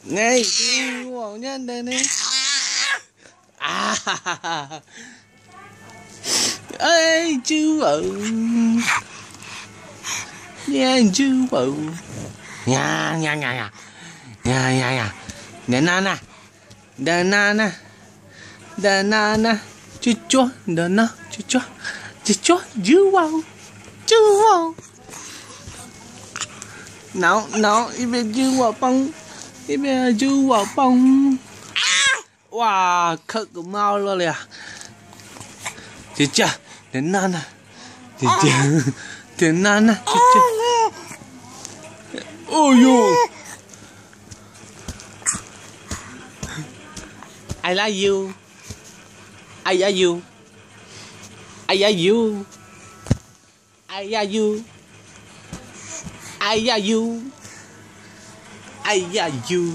Nyob ntawd ne. Tswv Vauv, Tswv Vauv, ntawm na na, ntawm na na, ntawm na na, tsuag tsuag ntawm no, tsuag tsuag, tsuag tsuag, Tswv Vauv, Tswv Vauv. No no, ib pliag Tswv Vauv poob, ib pliag Tswv Vauv poob. Ua, khawm kuv maub luaj li os. Tsis tsa, ntawm na na, tsis tsa, ntawm na na, tsis tsa. Ua yus, I love you, I love you, I love you, I love you, I love you, I love you.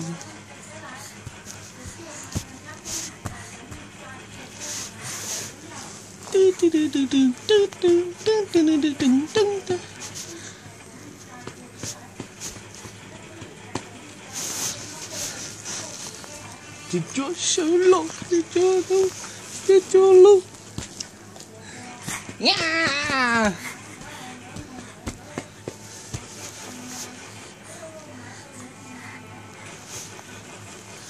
Tsis tsuag sawv los, tsis tsuag, tsis tsuag los. Nyab.